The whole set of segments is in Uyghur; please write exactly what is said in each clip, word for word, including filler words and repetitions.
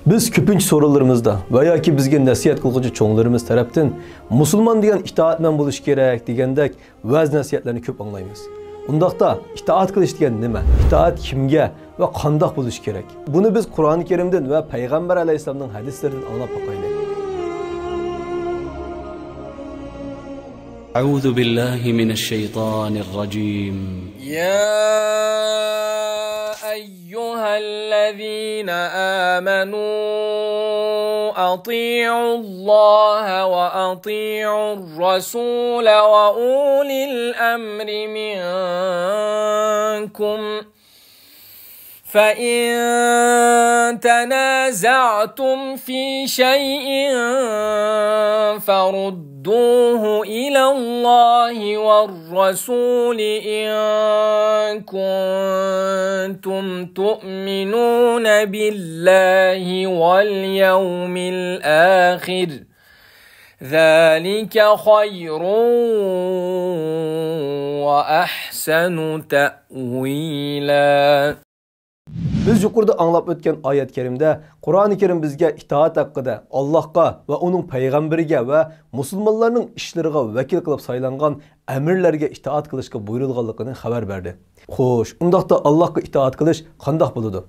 بىز كۆپىنچە سورۇنلىرىمىزدا ۋە ياكى بىزگە نەسىھەت قىلغۇچى چوڭلىرىمىز تەرەپتىن مۇسۇلمان دېگەن ئىتائەتمەن بولۇش كېرەك دېگەندەك ۋەز-نەسىھەتلەرنى كۆپ ئاڭلايمىز. ئۇنداقتا ئىتائەت قىلىش دېگەن نېمە؟ ئىتائەت كىمگە ۋە قانداق بولۇشى كېرەك؟ بۇنى بىز قۇرئانى كەرىمدىن ۋە پەيغەمبەر ئەلەيھىسسالامنىڭ ھەدىسلىرىدىن ئاڭلاپ باقايلى. أعوذ بالله من الشيطان الرجيم. يا أيها الذين آمنوا أطيعوا الله وأطيعوا الرسول وأولي الأمر منكم، فإن تنازعتم في شيء فردوه إلى الله والرسول إن كنتم تؤمنون بالله واليوم الآخر، ذلك خير وأحسن تأويلا. بىز يۇقىرىدا ئاڭلاپ ئۆتكەن ئايەت كەرىمدە قۇرئانى كەرىم بىزگە ئىتائەت ھەققىدە، ئاللاھقا ۋە ئۇنىڭ پەيغەمبىرىگە ۋە مۇسۇلمانلارنىڭ ئىشلىرىغا ۋەكىل قىلىپ سايلانغان ئەمىرلەرگە ئىتائەت قىلىشقا بۇيرۇلغانلىقىنى خەۋەر بەردى. خوش، ئۇنداقتا ئاللاھقا ئىتائەت قىلىش قانداق بولىدۇ؟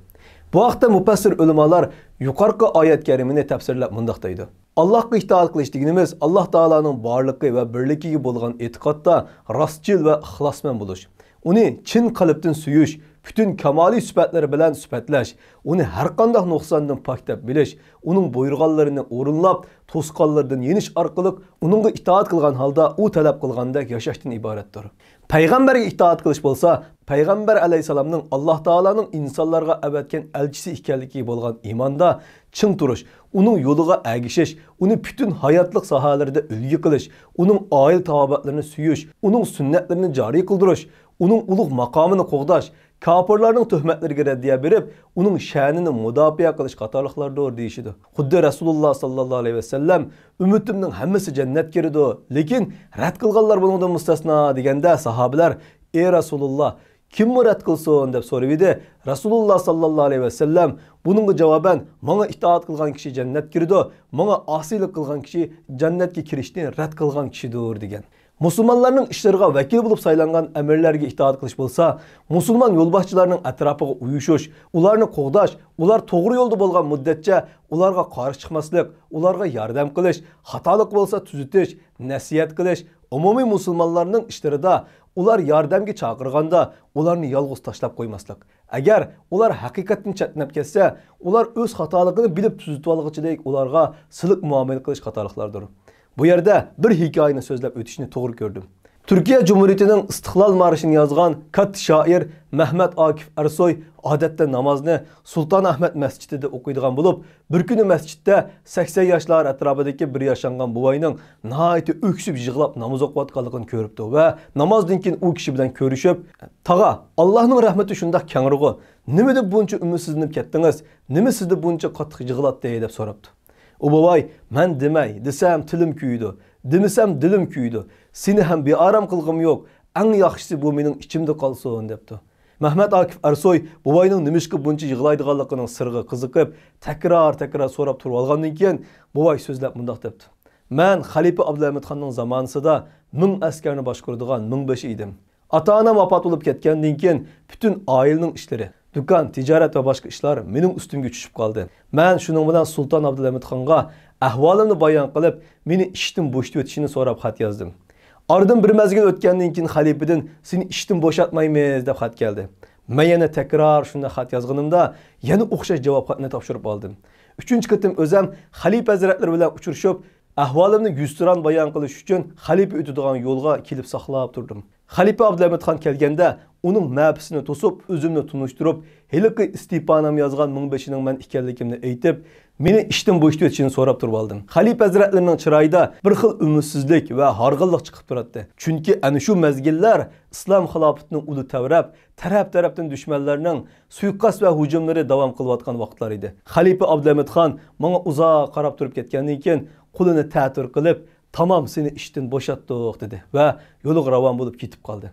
بۇ ھەقتە مۇپەسسىر ئۆلىمالار يۇقىرىقى ئايەت كەرىمىنى تەپسىرلەپ مۇنداق دەيدۇ: ئاللاھقا ئىتائەت قىلىش دېگىنىمىز ئاللاھ تائالانىڭ بارلىقى ۋە بىرلىكىگە بولغان ئېتىقادتا راستچىل ۋە ئىخلاسمەن بولۇش. ئۇنى چىن قەلبتىن سۆيۈش، پۈتۈن كامالىي سۈپەتلىرى بىلەن سۈپەتلەش، ئۇنى ھەرقانداق نۇقساندىن پاك دەپ بىلىش، ئۇنىڭ بۇيرۇغانلىرىنى ئورۇنلاپ، توسقانلىرىدىن يېنىش ئارقىلىق ئۇنىڭغا ئىتائەت قىلغان ھالدا ئۇ تەلەپ قىلغاندەك ياشاشتىن ئىبارەتتۇر. پەيغەمبەرگە ئىتائەت قىلىش بولسا، پەيغەمبەر ئەلەيھىسسالامنىڭ ئاللاھ تائالانىڭ ئىنسانلارغا ئەۋەتكەن ئەلچىسى ئىكەنلىكىگە بولغان ئىماندا چىڭ تۇرۇش، ئۇنىڭ يولىغا ئەگىشىش، ئۇنى پۈتۈن ھاياتلىق ساھەلىرىدە ئۈلگە قىلىش، ئۇنىڭ ئائىلە تاۋابىئاتلىرىنى سۆيۈش، ئۇنىڭ سۈننەتلىرىنى جارى قىلدۇرۇش، ئۇنىڭ ئۇلۇغ ماقامىنى قوغداش، كاپىرلارنىڭ تۆھمەتلىرىگە رەددىيە بېرىپ، ئۇنىڭ شەنىنى مۇداپىئە قىلىش قاتارلىقلاردۇر دېيىشىدۇ. خۇددى رەسۇلۇللاھ ساللاللاھۇ ئەلەيھى ۋەسەللەم، ئۈممىتىمنىڭ ھەممىسى جەننەتكە كىرىدۇ، لېكىن رەت قىلغانلار بۇنىڭدىن مۇستەسنا دېگەندە، ساھابىلەر، ئى رەسۇلۇللاھ، كىممۇ رەت قىلسۇن؟ دەپ سورىۋىدى. رەسۇلۇللاھ ساللاللاھۇ ئەلەيھى ۋەسەللەم بۇنىڭغا جاۋابەن، ماڭا ئىتائەت قىلغان كىشى جەننەتكە كىرىدۇ، ماڭا ئاسىيلىق قىلغان كىشى جەننەتكە كىرىشنى رەت قىلغان كىشىدۇر، دېگەن. مۇسۇلمانلارنىڭ ئىشلىرىغا ۋەكىل بولۇپ سايلانغان ئەمىرلەرگە ئىتائەت قىلىش بولسا، مۇسۇلمان يولباشچىلارنىڭ ئەتراپىغا ئۇيۇشۇش، ئۇلارنى قوغداش، ئۇلار توغرا يولدا بولغان مۇددەتچە ئۇلارغا قارشى چىقماسلىق، ئۇلارغا ياردەم قىلىش، خاتالىق بولسا تۈزىتىش، نەسىھەت قىلىش، ئومۇمىي مۇسۇلمانلارنىڭ ئىشلىرىدا ئۇلار ياردەمگە چاقىرغاندا ئۇلارنى يالغۇز تاشلاپ قويماسلىق. ئەگەر ئۇلار ھەقىقەتتىن چەتنەپ كەتسە، ئۇلار ئۆز خاتالىقىنى بىلىپ تۈزىتىۋالغۇچىدەك ئۇلارغا سىلىق مۇئامىلە قىلىش قاتارلىقلاردۇر. بۇ يەردە بىر ھېكايىنى سۆزلەپ ئۆتۈشنى توغرا كۆردۈم. تۈركىيە جۇمھۇرىيىتىنىڭ ئىستىقلال مارشىنى يازغان كاتتا شائىر مەھمەت ئاكىپ ئەرسوي ئادەتتە نامازنى سۇلتان ئەھمەد مەسچىتىدە ئوقۇيدىغان بولۇپ، بىر كۈنى مەسچىتتە سەكسەن ياشلار ئەتراپىدىكى بىر ياشانغان بوۋاينىڭ ناھايىتى ئۆكسۈپ يىغلاپ ناماز ئوقۇۋاتقانلىقىنى كۆرۈپتۇ ۋە نامازدىن كېيىن ئۇ كىشى بىلەن كۆرۈشۈپ، تاغا، ئاللاھنىڭ رەھمىتى شۇنداق كەڭرىغۇ، نېمە دەپ بۇنچە ئۈمىدسىزلىنىپ كەتتىڭىز؟ نېمە سىزدە بۇنچە قاتتىق يىغلاتتى؟ دەپ سوراپتۇ. ئۇ بوۋاي، مەن دېمەي دېسەم تىلىم كۆيىدۇ، دېمىسەم دىلىم كۆيىدۇ. سېنى ھەم بىئارام قىلغۇم يوق، ئەڭ ياخشىسى بۇ مېنىڭ ئىچىمدە قالسۇن، دەپتۇ. مەھمەت ئاكىپ ئەرسوي بوۋاينىڭ نېمىشقا بۇنچە يىغلايدىغانلىقىنىڭ سىرىغا قىزىقىپ، تەكرار-تەكرار سوراپ تۇرۇۋالغاندىن كېيىن، بوۋاي سۆزلەپ مۇنداق دەپتۇ. مەن خەلىپە ئابدۇلھەمىدخاننىڭ زامانىسىدا مىڭ ئەسكەرنى باشقۇرىدىغان مىڭبېشى ئىدىم. ئاتا-ئانام ۋاپات بولۇپ كەتكەندىن كېيىن، پۈتۈن ئائىلىنىڭ ئىشلىرى، دۇكان، تىجارەت ۋە باشقا ئىشلار مېنىڭ ئۈستۈمگە چۈشۈپ قالدى. مەن شۇنىڭ بىلەن سۇلتان ئابدۇلھەمىدخانغا ئەھۋالىمنى بايان قىلىپ، مېنى ئىشتىن بوشىتىۋېتىشىنى سوراپ خەت يازدىم. ئارىدىن بىر مەزگىل ئۆتكەندىن كېيىن خەلىپىدىن، سېنى ئىشتىن بوشاتمايمىز، دەپ خەت كەلدى. مەن يەنە تەكرار شۇنداق خەت يازغىنىمدا، يەنە ئوخشاش جاۋاب خەتنى تاپشۇرۇپ ئالدىم. ئۈچىنچى قېتىم ئۆزەم خەلىپە ھەزرەتلىرى بىلەن ئۇچرىشىپ، ئەھۋالىمنى يۈزتۇرا بايان قىلىش ئۈچۈن خەلىپە ئۆتىدىغان يولغا كېلىپ ساقلاپ تۇردۇم. خەلىپە ئابدۇلھەمىدخان كەلگەندە، ئۇنىڭ مەپىسىنى توسۇپ، ئۆزۈمنى تونۇشتۇرۇپ، ھېلىقى ئىستېپانام يازغان مىڭبېشىنىڭ مەن ئىكەنلىكىمنى ئېيتىپ، مېنى ئىشتىن بوشىتىۋېتىشىنى سوراپ تۇرۇۋالدىم. خەلىپە ھەزرەتلىرىنىڭ چىرايىدا بىر خىل ئۈمىدسىزلىك ۋە ھارغىنلىق چىقىپ تۇراتتى. چۈنكى ئەنە شۇ مەزگىللەر ئىسلام خىلاپىتىنىڭ ئۇلى تەۋرەپ، تەرەپ-تەرەپتىن دۈشمەنلەرنىڭ سۇيىقەست ۋە ھۇجۇملىرى داۋام قىلىۋاتقان ۋاقىتلار ئىدى. خەلىپە ئابدۇلھەمىدخان ماڭا ئۇزاق قاراپ تۇرۇپ كەتكەندىن كېيىن، قولىنى تەتۈر قىلىپ، تامام، سېنى ئىشتىن بوشاتتۇق، دېدى ۋە يولىغا راۋان بولۇپ كېتىپ قالدى.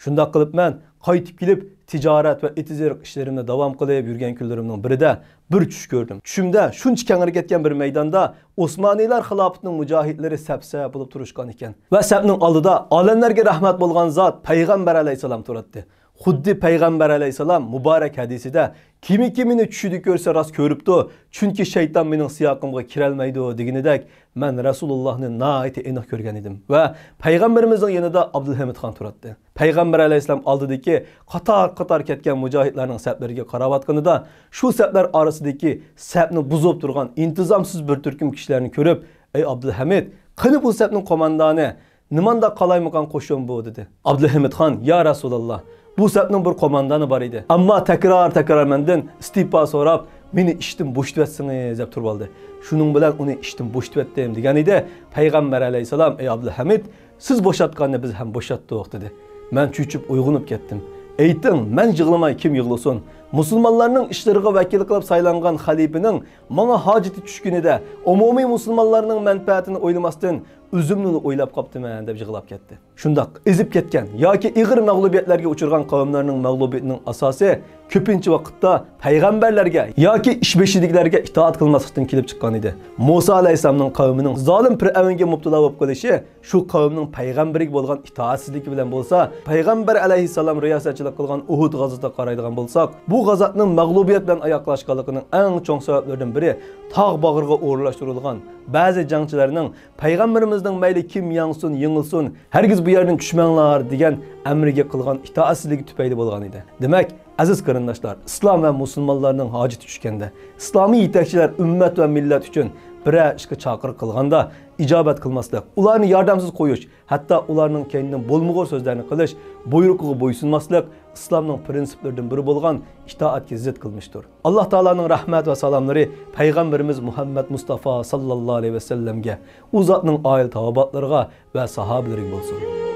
شۇنداق قىلىپ مەن قايتىپ كېلىپ، تىجارەت ۋە ئېتىز-ئېرىق ئىشلىرىمنى داۋام قىلىپ يۈرگەن كۈنلىرىمنىڭ بىرىدە بىر چۈش كۆردۈم. چۈشۈمدە شۇنچە كەڭرى كەتكەن بىر مەيداندا ئوسمانىيلار خىلاپىتىنىڭ مۇجاھىدلىرى سەپ-سەپ بولۇپ تۇرۇشقان ئىكەن. ۋە سەپنىڭ ئالدىدا ئالەملەرگە رەھمەت بولغان زات پەيغەمبەر ئەلەيھىسسالام تۇراتتى. خۇددى پەيغەمبەر ئەلەيھىسسالام مۇبارەك ھەدىسىدە، «كىمكى مېنى چۈشىدە كۆرسە، راست كۆرۈپتۇ، چۈنكى شەيتان مېنىڭ سىياقىمغا كىرەلمەيدۇ» دېگىنىدەك، مەن رەسۇلۇللاھنى ناھايىتى ئېنىق كۆرگەن ئىدىم. ۋە پەيغەمبىرىمىزنىڭ يېنىدا ئابدۇلھەمىد خان تۇراتتى. پەيغەمبەر ئەلەيھىسسالام ئالدىدىكى قاتار-قاتار كەتكەن مۇجاھىدلارنىڭ سەپلىرىگە قاراۋاتقىنىدا، شۇ سەپلەر ئارىسىدىكى سەپنى بۇزۇپ تۇرغان ئىنتىزامسىز بىر تۈركۈم كىشىلەرنى كۆرۈپ، «ئەي ئابدۇلھەمىد، قېنى بۇ سەپنىڭ قوماندانى؟ نېمانداق قالايمىقان قوشۇن بۇ؟» دېدى. ئابدۇلھەمىد خان، «يا رەسۇلاللا، بۇ سەپنىڭ بىر قوماندانى بار ئىدى. ئەمما تەكرار-تەكرار مەندىن ئىستېپا سوراپ، مېنى ئىشتىن بوشىتىۋەتسىڭىز دەپ تۇرۇۋالدى. شۇنىڭ بىلەن ئۇنى ئىشتىن بوشىتىۋەتتىم» دېگەن ئىدى. پەيغەمبەر ئەلەيھىسسالام، «ئەي ئابدۇلھەمىد، سىز بوشاتقاننى بىز ھەم بوشاتتۇق» دېدى. مەن چۆچۈپ ئويغىنىپ كەتتىم. «ئېيتىڭ، مەن يىغلىماي كىم يىغلىسۇن؟ مۇسۇلمانلارنىڭ ئىشلىرىغا ۋەكىل قىلىپ سايلانغان خەلىپىنىڭ ماڭا ھاجىتى چۈشكىنىدە، ئومۇمىي مۇسۇلمانلارنىڭ مەنپەئەتىنى ئويلىماستىن، ئۆزۈمنىلا ئويلاپ قاپتىمەن» دەپ يىغلاپ كەتتى. شۇنداق ئېزىپ كەتكەن ياكى ئېغىر مەغلۇبىيەتلەرگە ئۇچرىغان قەۋملەرنىڭ مەغلۇبىيىتىنىڭ ئاساسى كۆپىنچە ۋاقىتتا پەيغەمبەرلەرگە ياكى ئىش بېشىدىكىلەرگە ئىتائەت قىلماسلىقتىن كېلىپ چىققان ئىدى. مۇسا ئەلەيھىسسالامنىڭ قەۋمىنىڭ زالىم پىرئەۋنگە مۇپتىلا بولۇپ قېلىشى شۇ قەۋمنىڭ پەيغەمبىرىگە بولغان ئىتائەتسىزلىكى بىلەن بولسا، پەيغەمبەر ئەلەيھىسسالام رىياسەتچىلىك قىلغان ئۇھۇد غازىتىغا قارايدىغان بولساق، بۇ غازاتنىڭ مەغلۇبىيەت بىلەن ئاياغلاشقانلىقىنىڭ ئەڭ چوڭ سەۋەبلىرىدىن بىرى تاغ باغرىغا ئورۇنلاشتۇرۇلغان بەزى جەڭچىلەرنىڭ پەيغەمبىرىمىزنىڭ «مەيلى كىم يەڭسۇن، يېڭىلسۇن، ھەرگىز بۇ يەردىن چۈشمەڭلار» دېگەن ئەمرىگە قىلغان ئىتائەتسىزلىكى تۈپەيلى بولغان ئىدى. دېمەك، ئەزىز قېرىنداشلار، ئىسلام ۋە مۇسۇلمانلارنىڭ ھاجىتى چۈشكەندە، ئىسلامىي يېتەكچىلەر ئۈممەت ۋە مىللەت ئۈچۈن بىرەر ئىشقا چاقىرىق قىلغاندا ئىجابەت قىلماسلىق، ئۇلارنى ياردەمسىز قويۇش، ھەتتا ئۇلارنىڭ كەينىدىن بولمىغۇر سۆزلەرنى قىلىش، بۇيرۇقىغا بويسۇنماسلىق ئىسلامنىڭ پىرىنسىپلىرىدىن بىرى بولغان ئىتائەتكە زىت قىلمىشتۇر. ئاللا تائالانىڭ رەھمەت ۋە سالاملىرى پەيغەمبىرىمىز مۇھەممەد مۇستافا ساللاللاھۇ ئەلەيھى ۋەسەللەمگە، ئۇ زاتنىڭ ئائىلە تاۋابىئاتلىرىغا ۋە ساھابىلىرىگە بولسۇن.